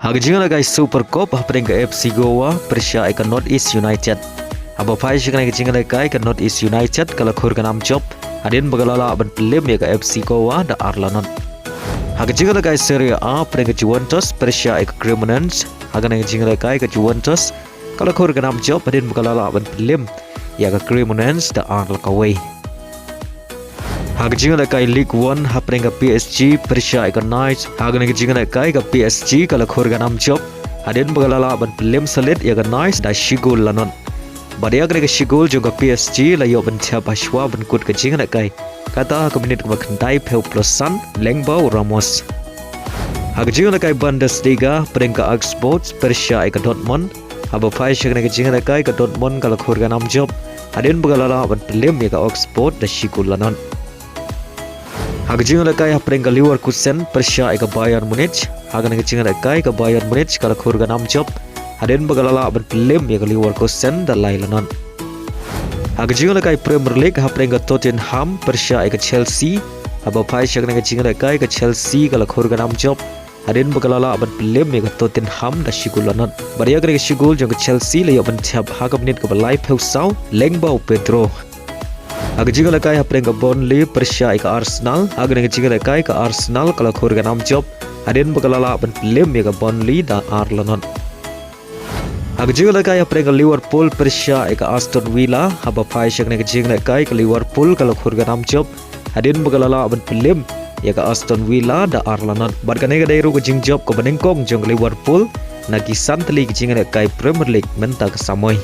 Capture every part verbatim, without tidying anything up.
Ha ka jingïalehkai Super Cup hapdeng ka F C Goa pyrshah ïa ka North East United. Haba phai sha kane ka jingïalehkai ka North East United ka la khur ka nam jop hadien ba ka la lah ban pynlem ïa ka F C Goa da ar la not. Ha ka jingïalehkai Serie A hapdeng ka Juventus pyrshah ïa ka Cremonese. Ha kane ka jingïalehkai ka Juventus ka la khur ka nam jop hadien ba ka la lah ban pynlem ïa ka Cremonese da ar la kawei. Ha ka jingïalehkai Ligue One hapdeng ka P S G pyrshah ïa ka Nice. Ha kane ka jingïalehkai ka P S G ka la khur ka nam jop hadien ba ka la lah ban pynlem salit ïa ka Nice da shi gol la not. Bad ïa kane ka shi gol jong ka P S G la ïoh ban thep ha shuwa ban kut ka jingïalehkai, kata ha ka minit kaba khyndai phew plus san lyngba u Ramos. Ha ka jingïalehkai Bundesliga hapdeng ka Augsburg pyrshah ïa ka Dortmund. Haba phai sha kane ka jingïalehkai ka Dortmund ka la khur ka nam jop hadien ba ka la lah ban pynlem ïa ka Augsburg da shi gol la not. Ha ka jingïalehkai hapdeng ka Leverkusen pyrshah ïa ka Bayern Munich. Ha kane ka jingïalehkai ka Bayern Munich ka la khur ka nam jop hadien ba ka la lah ban pynlem ïa ka Leverkusen da lai la not. Ha ka jingïalehkai Premier League hapdeng ka Tottenham pyrshah ïa ka Chelsea. Haba phai sha kane ka jingïalehkai ka Chelsea ka la khur ka nam jop hadien ba ka la lah ban pynlem ïa ka Tottenham da shi gol la not. Bad ïa kane ka shi gol jong ka Chelsea la ïoh ban thep ha ka minit kaba lai phew saw lyngba u Pedro. Ha ka jingïalehkai hapdeng ka Burnley pyrshah ïa ka Arsenal. Ha kane ka jingïalehkai ka Arsenal ka la khur ka nam jop hadien ba ka la lah ban pynlem ïa ka Burnley da ar la not. Ha ka jingïalehkai hapdeng ka Liverpool pyrshah ïa ka Aston Villa. Haba phai sha kane ka jingïalehkai ka Liverpool ka la khur ka nam jop hadien ba ka la lah ban pynlem ïa ka Aston Villa da ar la not. Bad kane ka dei ruh ka jingjop kaba nyngkong jong ka Liverpool na ki san tylli ki jingïalehkai Premier League mynta ka samoi.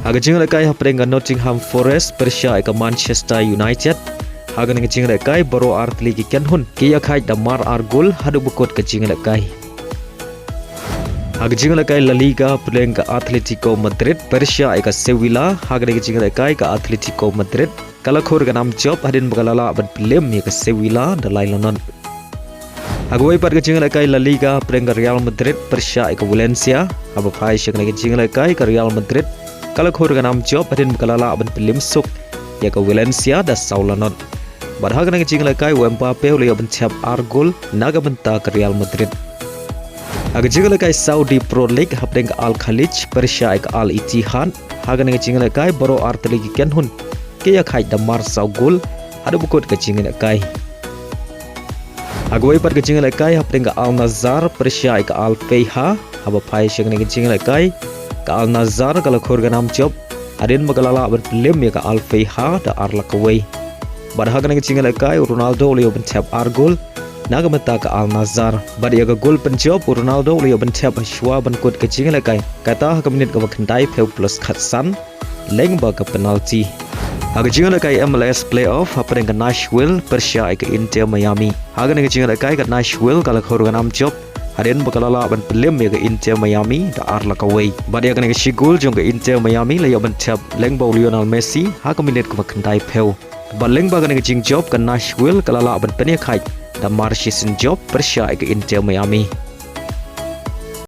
Ha ka jingïalehkai hapdeng ka Nottingham Forest pyrshah ïa ka Manchester United. Ha kane ka jingïalehkai baroh ar tylli ki kynhun ki ïakhaid da mar ar gol haduh ba kut ka jingïalehkai. Ha ka jingïalehkai La Liga hapdeng ka Atletico Madrid pyrshah ïa ka Sevilla. Ha kane ka jingïalehkai ka Atletico Madrid ka la khur ka nam jop hadien ba ka la lah ban pynlem ïa ka Sevilla da lai la not. Ha kawei pat ka jingïalehkai La Liga hapdeng ka Real Madrid pyrshah ïa ka Valencia. Haba phai sha kane ka jingïalehkai ka Real Madrid ka la khur ka nam jop hadien ba ka la lah ban pynlem suk ïa ka Valencia da saw la not. Bad ha kane ka jingïalehkai u Mbappe u la ïoh ban thep ar gol na ka bynta ka Real Madrid. Ha ka jingïalehkai Saudi Pro League hapdeng ka Al Khaleej pyrshah ïa ka Al Ittihad. Ha kane ka jingïalehkai baroh ar tylli ki kynhun ki ïakhaid da mar saw gol haduh ba kut ka jingïalehkai. Ha kawei pat ka jingïalehkai hapdeng ka Al Nassr pyrshah ïa ka Al Feiha. Haba phai sha kane ka jingïalehkai ka Al Nassr ka la khur ka nam jop hadien ba ka la lah ban pynlem ïa ka Al Feiha da ar la kawei. Bad ha kane ka jingïalehkai u Ronaldo u la ïoh ban thep ar gol na ka bynta ka Al Nassr. Bad ïa ka gol pynjop u Ronaldo u la ïoh ban thep ha shuwa ban kut ka jingïalehkai, kata ha ka minit kaba khyndai phew plus khatsan lyngba ka penalty. Ha ka jingïalehkai M L S playoff hapdeng ka Nashville pyrshah ïa ka Inter Miami. Ha kane ka jingïalehkai ka Nashville ka la khur ka nam jop hadien ba ka la lah ban pynlem ïa ka Inter Miami da ar la kawei. Bad ïa kane ka shi gol jong ka Inter Miami la ïoh ban thep lyngba u Lionel Messi ha ka minit kaba khyndai phew. Bad lyngba kane ka jingjop ka Nashville ka la lah ban pynïakhaid da mar shisien jop pyrshah ïa ka Inter Miami.